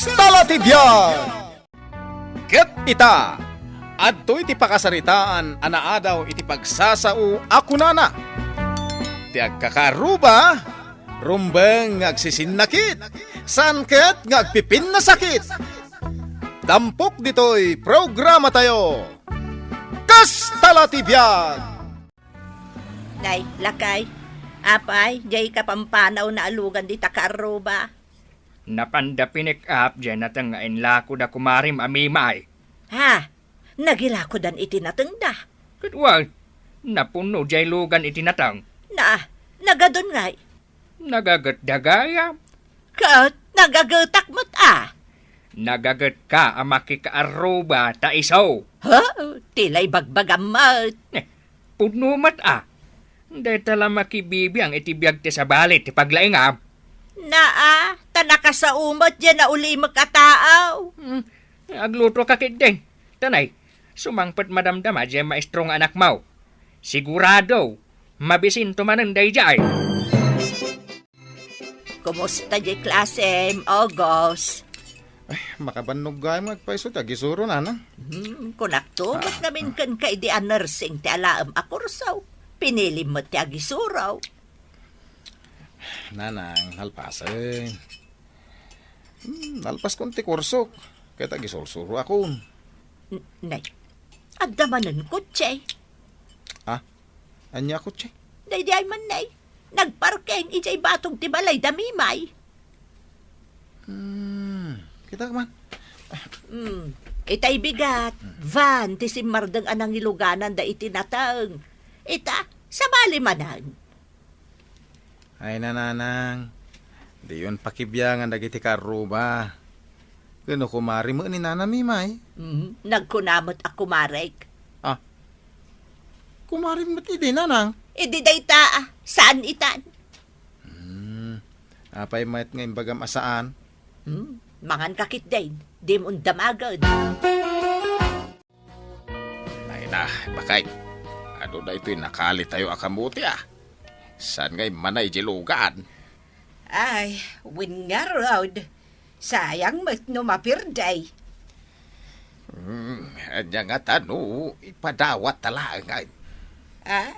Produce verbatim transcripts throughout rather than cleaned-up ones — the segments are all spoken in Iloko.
Talatibian! Ket ita, adtoy ti pakasaritaan a naadaw iti pagsasao a kunana, ti agkakaarruba, rumbeng nga agsisinnakit, saan ket nga agpipinnasakit. Tampok ditoy programatayo, Kas Talatibian! Nay, lakay, apay, diay kapampanaw naalugan dita kaarruba? Napanda pinek-up diay nateng nga inlakoda kumarim a Mimay. Ha? Nagilakodan iti natengda? Ket wen, napunno diay lugan iti nateng. Na, nagadun ngay? Nagagetda gayam. Ket nagagetak met a? Nagagetka a makikaarruba ta isu. Ha? Ti la ibagbagam met. Eh, pudno met a. Dayta la makibibiang iti biag ti sabali ti paglaingam. Naa, ta nakasao met diay naulimek a taaw. Hmm, aglutoka ketdin. Tanay, sumangpet madamdama diay maestro nga anakmo. Sigurado, mabisinto manen daydiay. Kumusta diay klasem, Ogos? Ay, makabannog gayam nga agpayso ti agisuro, nanang. Hmm, kunakto met ngamin kenka idi a nursing ti alaem a kurso. Pinilim met ti agisuro. Nanang, nalpasen. Hmm, nalpaskon ti kursok. Ket agisursuroakon. N-, nay, adda manen kotse. Ah, ania kotse? Daydiay man, nay. Nagparking idiay batog ti balay da Mimay. Hmm, kitak man. Hmm, itay bigat, van ti simmardeng a nangilugananda iti nateng. Ita, sabali manen. Ay, nanang, diyon pakibiangan dagiti kaarruba. Ken no kumari met ni Nana Mimay. Mhm. Nagkuna met a kumarek. Ah, kumari met idi, nanang? Idi dayta, ah, saan itan? Hmm, apay met nga imbagam a saan? Hmm, mangan ka ketdin, dimo damagen. Nay na, bakay. Adu daytoy nakalitayo a kamote, ah. Saan nga immana idiay lugan? Ay, wen ngarud. Sayang met no mapirdi. Hmm, ania ngata no ipadawat ta laeng, ay? Ah?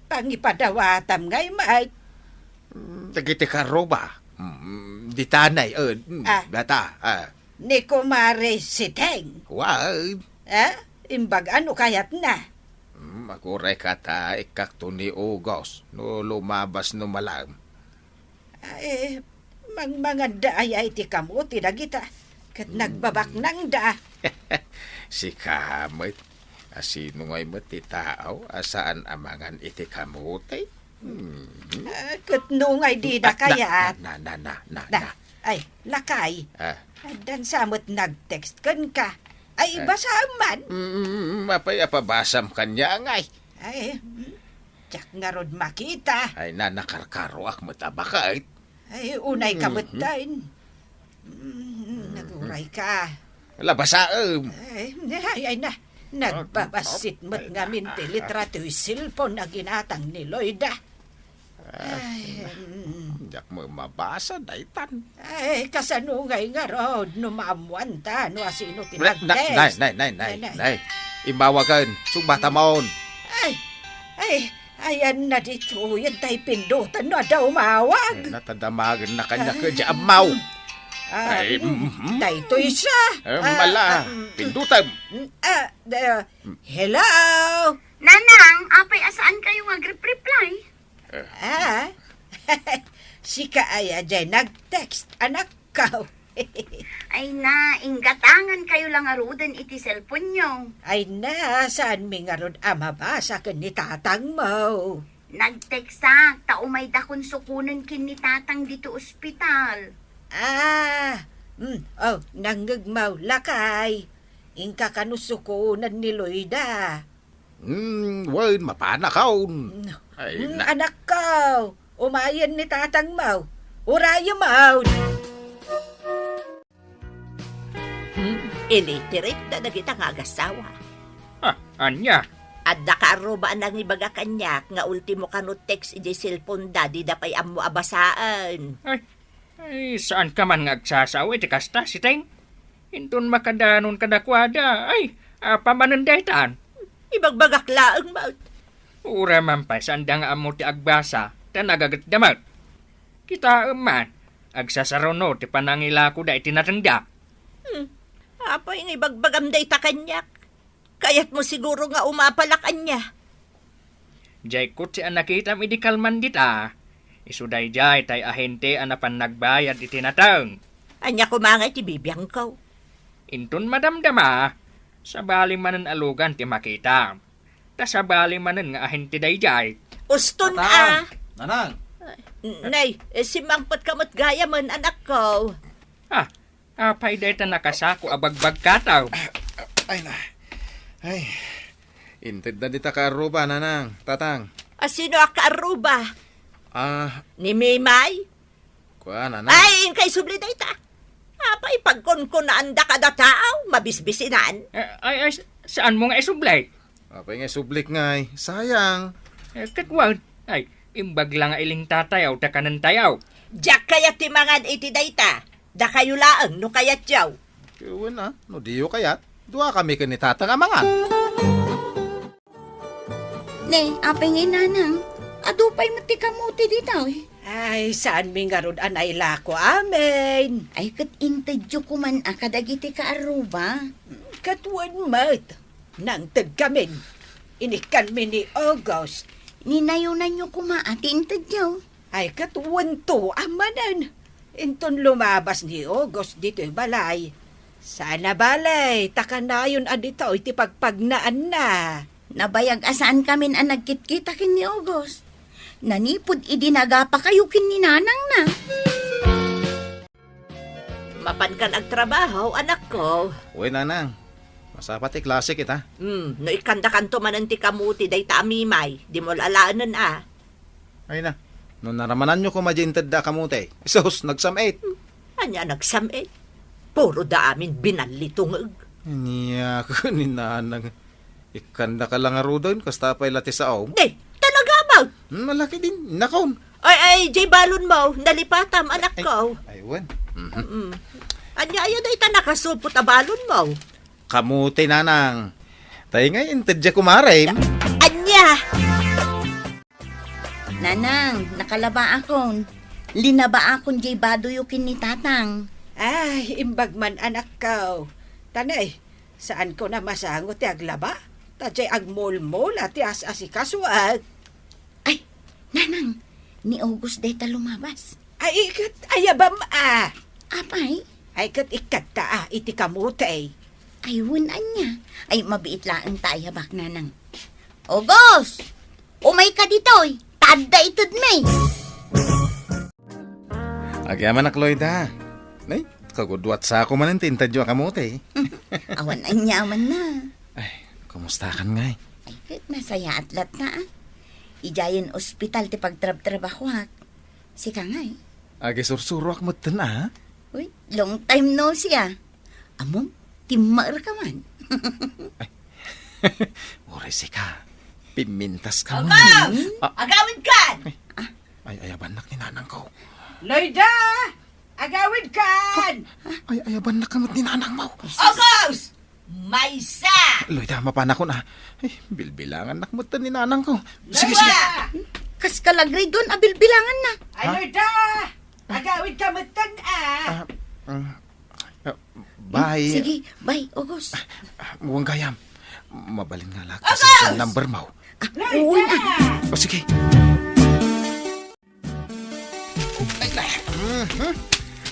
Pangipadawatam ngay met. Hmm, dagiti kaarruba. Hmm, ditanay, eh, hmm, Ah. data, ah. Ni Kumare Siteng. Wen. Eh? Imbag-a no kayatna? Hmm, aguray ka ta ikkakto ni Ogos no lumabas no malam. Ay, mangmanganda aya iti kamote dagita, ket Hmm. nagbabaknangda. Sika met. A sino ngay met ti tao a saan a mangan iti kamote? Hmm. Ah, ket no ngay dida Na, na, kayat. na, na, na, na, Na, na. Ay, lakay. Ah. Addan sa met nag-text kenka. Ay, Ah. basaem man. Mm, apay a pabasam kaniak ngay? Ay, mm, diak ngarud makita. Ay, nanakarkaroak met a baket. Ay, unay ka Mhm. met tayn. Mm, naguray ka. Labasaem. Ay, ay, ay na. Nagbabassit met ngamin ti litra ti cellphone a ginatang ni Loida. Ah, Ay, mm. diak met mabasa daytan. Ay, kasano ngay ngarud no maammuanta no asino ti Na, na, nagtext? nay, nay, nay, nay, Nay, nay. nay. Imawagen, sugbatamon. Ay, ay, ayanna ditoy, tay pindutan no adda umawag. Ay, natadamagen na kanya Ah, ket di ammaw. ah, Ay, mm, mhm. daytoy siya. Eh, Ah, mala, ah, mm, pindutem. mm, ah, da- hello? Nanang, apay a saan kayo nga agrep-reply? Ah? Sika aya jay nag-text, anakko. Ay na, inggatangan kayo lang aruden iti cellphone nyo. Ay na, saan mi ngarud a mabasa ken ni tatang mo? Nag-textak, ta umayda kon sukonen ken ni tatang dito ospital. Ah, mm, oh, nangngeg mo, lakay. Inka kano sukonen ni Loida. Hmm, wen, mapanakon. Ay, Hmm, na- anakko, umayen ni tatang mo. Urayem mo. Hmm, illiterate da dagita nga agasawa. Ah, ania? Adda kaarruba a nangibaga kaniak nga ultimo kano text idiay cellphone da, dida pay ammo a basaen. Ay, Ay, saan ka man nga agsasao iti kasta, Siteng? Inton makadanon kadakuada, ay, apa manen daytan? Ibagbagak laeng met. Uray man pay, saanda nga ammo ti agbasa, ta nagagetda met. Kitaem man, agsasaruno ti panangilakoda iti natengda. Hmm. Apay nga ibagbagam dayta kaniak? Kayatmo siguro nga umapalak, ania? Diay kotse a nakitam idi kalman dita. Isu daydiay tay ahente a napan nagbayad iti nateng. Ania koma ngay ti bibiangko? Inton madamdama, sabali manen a lugan ti makitam. Ta sabali manen nga ahente daydiay. Uston a. Tatang! Nanang! Nay, eh, simmangpetka met gayamen, anakko. Ah, apay dayta nakasako a bagbagkataw? Ay na. Ay. Intedda dita kaarruba, Nanang, Tatang. A, sino a kaarruba? Ah. Ni Mimay? Kua, Nanang. Ay, inka isubli dayta. Apay pagkunkunaanda kada tao, mabisbisinan? Eh, ay, ay, saanmo nga isubli? Apay nga isublik ngay? Sayang. Eh, ket wen, ay, imbag la nga ilintatayaw ta kanentayaw. Diak kayat ti mangan iti dayta. Dakayo laeng no kayatyo. Wen a, no diyo kayat, duakami ken ni Tatang a mangan. Ne, apay nga inanang, adu pay met ti kamote ditoy. Ay, saanmi ngarud a nailako amin. Ay, ket intedyo koman a kadagiti kaarruba. Ket wen met, nangtedkamin. Inikkanmi ni August. Ninayonanyo koma a ti intedyo. Ay, ket wento a manen. Inton lumabas ni August ditoy balay, saan a bale, ta kanayon a ditoy ti pagpagnaanna. Nabayag a saankamin a nagkitkita ken ni August. Nanipud idi nagapakayo ken ni nanangna. Mapankan agtrabaho, anakko. Uy, Nanang. Masapa ti klase kita. Hmm, no ikkandakanto manen ti kamote dayta a Mimay, dimo la alaenen a. Ay na, no naramananyo koma diay intedda a kamote, isus, nagsam-it. Hmm, ania nagsam-it? Puro da amin binallitungeg. Ania ko ni Nanang. Ikkandaka la ngaruden, kasta pay la ti saom. Di, talaga ba? Hmm, malaki din, nakon. Ay, ay, diay balonmo, nalipatam, anakko. Ay, wen. Mhm. Mm. Ania aya dayta nakasupot a balonmo? Kamote, Nanang. Tay ngay, intedya kumarem. Ania? Nanang, nakalabaakon. Linabaakon diay badoyo ken ni Tatang. Ay, imbag man, anakko. Tanay, saanko a masango ti aglaba? Ta diay agmulmula ti as-asikasuak. Ay, Nanang, ni August dayta lumabas. Ay, ket ayabam a. Apay? Ay, ket ikkadta a iti kamote. Ay, wen ania. Ay, mabiit laeng ta ayabak, Nanang. August! Umayka ditoy! Ta adda itedmi! Agyamanak, Loida. Nay, kagudua ti sako manen ti intedyo a kamote. Awan aniamanna. Ay, kumustakan ngay? Ay, ket nasayaat latta, a. Idiayen ospital ti pagtrabtrabahoak. Sika ngay? Agisursuroak metten, a. Uy, long time no see, a. Ammom, timmaerka man. Ay. Uray sika, pimmintaska man. August! A. Agawidkan! Ay, ay, ayabannak ni nanangko. Loida! Agawidkan! Ay, ayabannak met ni nanangmo. August! Maysa! Loida, mapanakon a. Ay, bilbilangannak metten ni nanangko. Sige, sige. Dua! Kas kalagridon a bilbilanganna. Ay, ha? Loida! Agawidka metten a. A, mm, a, bye. Sige, bye, August. A, wen gayam. Mabalin nga la ak ti cellphone number mo. A, wen, a. O, sige. Ay, na. Mhm.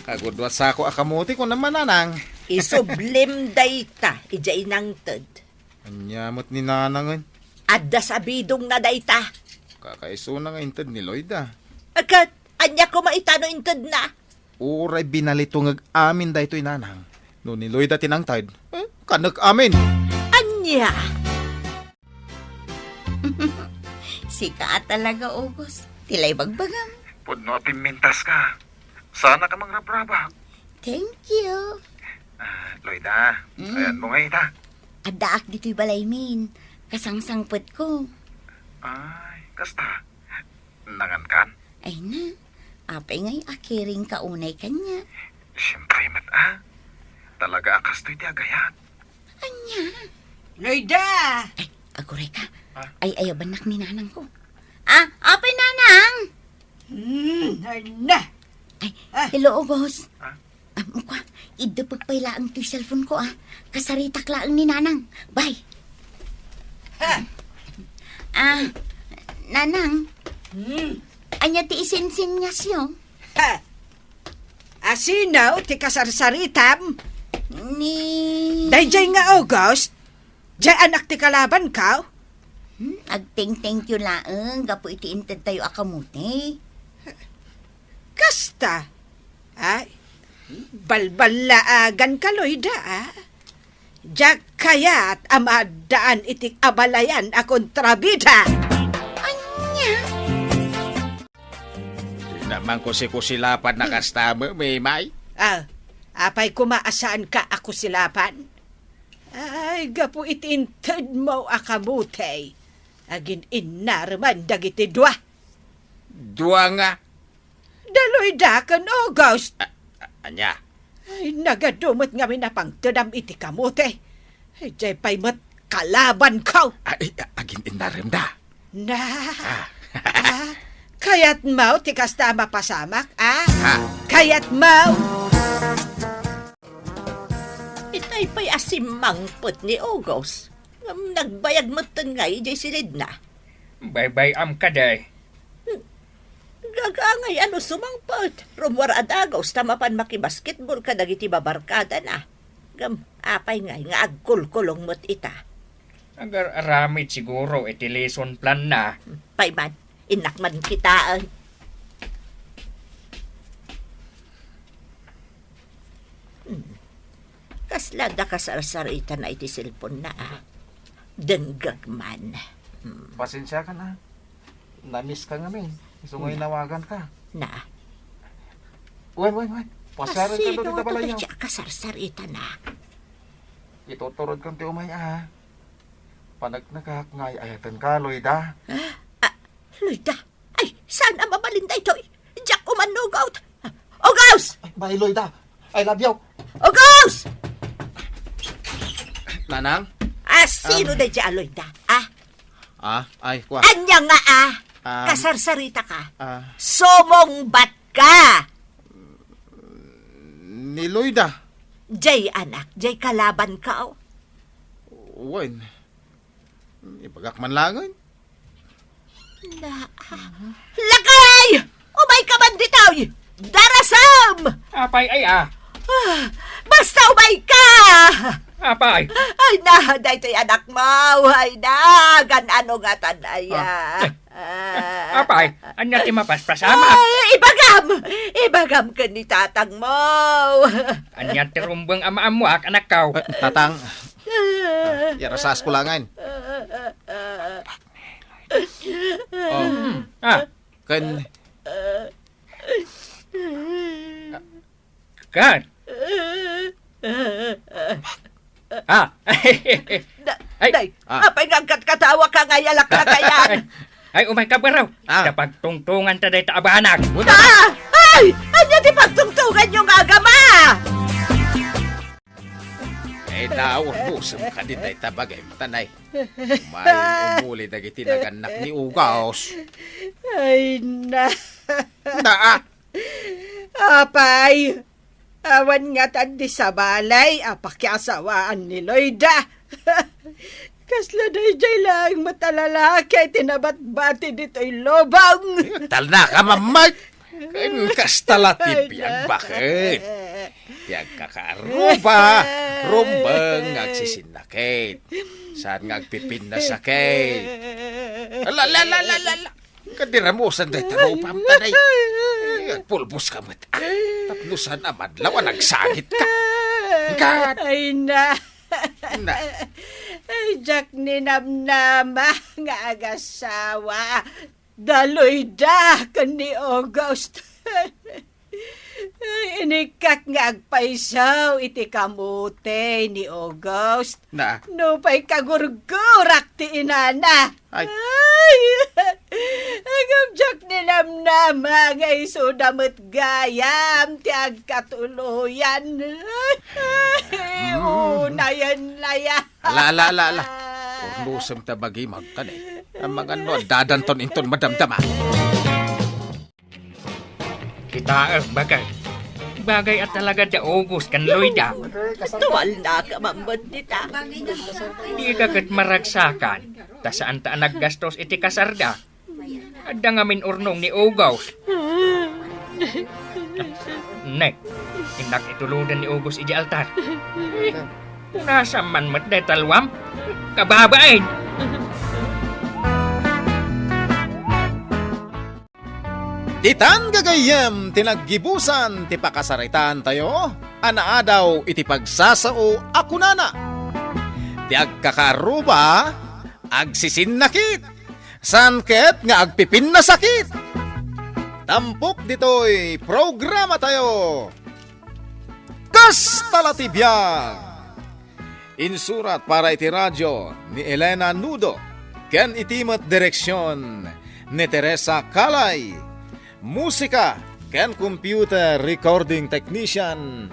Kagudua ti sako a kamote, kunam, Nanang. Isublim dayta idiay nangted. Ania met ni nanangen? Adda sabidongna dayta. Kakaisuna nga inted ni Loida. Ket ania koma ita no intedna? Uray binalitungeg amin daytoy, Nanang. No ni Loida ti nangted, eh, kanek amin. Ania? Sika a talaga, August. Ti la ibagbagam. Pudno a pimmintaska. Saannak a mangrabrabak. Thank you. A, Loida, mm, ayanmo ngay ita? Addaak ditoy balaymin. Kasangsangpetko. Ay, kasta. Nangankan? Ay na. Apay ngay a caring ka unay kaniak? Siempre met a. Talaga a kastoy ti agayat. Ania? Loida! Ay, aguray ka. Ah? Ay, ayabannak ni nanangko. Ah, apay nanang! Hmm, ania? Ay, Ah. hello, Ogos. Ah? Ah, mukha, idupek pay laeng ti cellphone ko, ah. Kasaritak laeng ni nanang. Bye. Ha? Ah, nanang. Hmm. Ania ti isinsinsiasyo? Ha? Asino ti kasarsaritam? Ni Dayjay nga August? Jay anak ti kalabanko? Hmm, agteng-thank you laeng gapu iti intedtayo a kamote. Kasta? Ay, balballaagan ka, Loida, a? Diak kayat a maaddaan iti abalayan a kontrabida. Ania? Dina man kusikusilapan a kasta, Memay. Ah, apay koma a saanka a kusilapan? Ay, gapu iti intedmo a kamote, agin-innareman dagiti dua. Dua nga? Da Loida ken August. A-, a-, ania? Ay, nagadu met ngamin a pangtedam iti kamote. Ay, jay pay met kalabanko. Ay, a-, agin-innaremda. Na. Ah. Ah, kayatmo ti kasta a mapasamak, a? Ah. Kayatmo? Itay pay a simmangpet ni August. Ngem nagbayag metten ngay jay silidna. Baybay-am kadi. Gagangay a no sumangpet. Rummuar a dagus ta mapan makibasketball kadagiti babarkadana. Ngem apay ngay nga agkulkulong met ita? Agar-aramid siguro iti lesson plan na. Pay man, innak man kitaen. Hmm. Kasla da kasarsaritana iti cellphone na, a? Denggag man. Hmm. Pasensiakan, a. Namiss ka ngamin. Isu nga Hmm. inawagan ka. Na. Wen, wen, wen. Pasiaren ka Kasino dita to balay, ti a? Kasarsaritana? Ituturod kan ti umay, a. Panagnagan nga ay-ayaten ka, Loida. Ah, Loida, ay, saan a mabalin daytoy? Diak uman nugot. August! Ay, bye, Loida. I love you. August! Nanang? Ah, sino Ah. daydiay a Loida? Ah? Ah, ay, kwa. Ania nga, ah? Um, Kasarsarita ka? Ah. Sumungbat ka! Ni Loida? Jay anak, jay kalaban ka, oh. Wen. Ibagak man laeng. Na, lakay! Umay ka man ditoy! Darasem! Apay ay, ah? Ah, basta umay ka! Apay? Ay na, daytoy anak mo. Ay na, gan ano nga tan aya. Ah. Ah. Apay, ania ti mapaspasama? Ay, ibagam! Ibagam ken ni tatang mo. Ania ti rumbeng a maammoak, anakko? Eh, tatang, ah, yarasas ko langen. Oh. Hmm. Ah. Ken, Ken. Ah. Da-, Ay. Day, Ah. apay nga agkatkatawa ka nga yalaklakayan? Ay, ay, umay ka, baro. Ah. Ta pagtungtunganta dayta a banag. Una. Ah! Ay! Ania ti pagtungtunganyo nga agama? Eh, naurbosem kadi dayta bagay, tanay. May umuli dagiti nagannak ni Ugaos. Ay, na. Na, ah. Apay, awan ngatan ti sabali a pakiasawaan ni Loida. Kasla daydiay laeng met a lalaki ti nabatbati ditoy lubong. Talna ka, mamay. Ken kasta la ti biag, baket. Ti agkakaaruba, rumbeng nga agsisinnakit. Saan nga agpipinnasaket. Ala, ala, ala, ala, ala. Kadi ramusan dayta rupam, tanay. Agpulbos ka met, ah. Tapno saan a madlaw a nagsangit ka. Ingkat. Ay na. Na. Ay, diak ninamnama nga agasawa. Da Loida ken ni August. Ay, inikkak nga agpayso iti kamote ni August. Na. Nupay kagurgurak ti inana. Ay. Ay! Agabdiak ni namnama nga isuda met gayam ti agkatuloyan. Ay, Mm. Unayen laya. Ala, ala, ala, ala. Urnosem ta bagi magkan eh. Amangan no, dadanton inton madamdama. Kitaek, baket. Bagay a talaga da August ken Loida. Tuwal na ka, Ma'am Bondita. Di ka ket maragsakan, ta saan ta a naggastos iti kasarda. Adda ngamin urnong ni August. Nek, innak ituluden ni August iti altar. Eh, punasan man met dayta luam. Kababain! Ditan gagayyem ti naggibusan ti pakasaritaantayo a naadaw iti pagsasao a kunana, "Ti agkakaarruba, agsisinnakit, saan ket nga agpipinnasakit." Tampok ditoy programatayo. Kasta la ti biag! Insurat para iti radio ni Elena Nudo, ken iti met direksion ni Teresa Calay. Musika ken computer recording technician,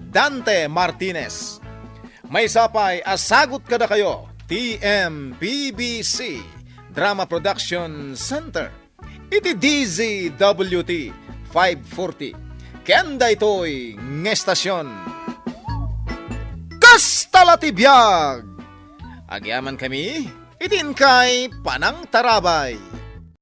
Dante Martinez. Maysa pay a sagut kadakayo, T M P B C Drama Production Center. Iti D Z W T five forty. Ken daytoy nga estasion. Kasta la ti biag! Agyamankami iti inkay panangtarabay.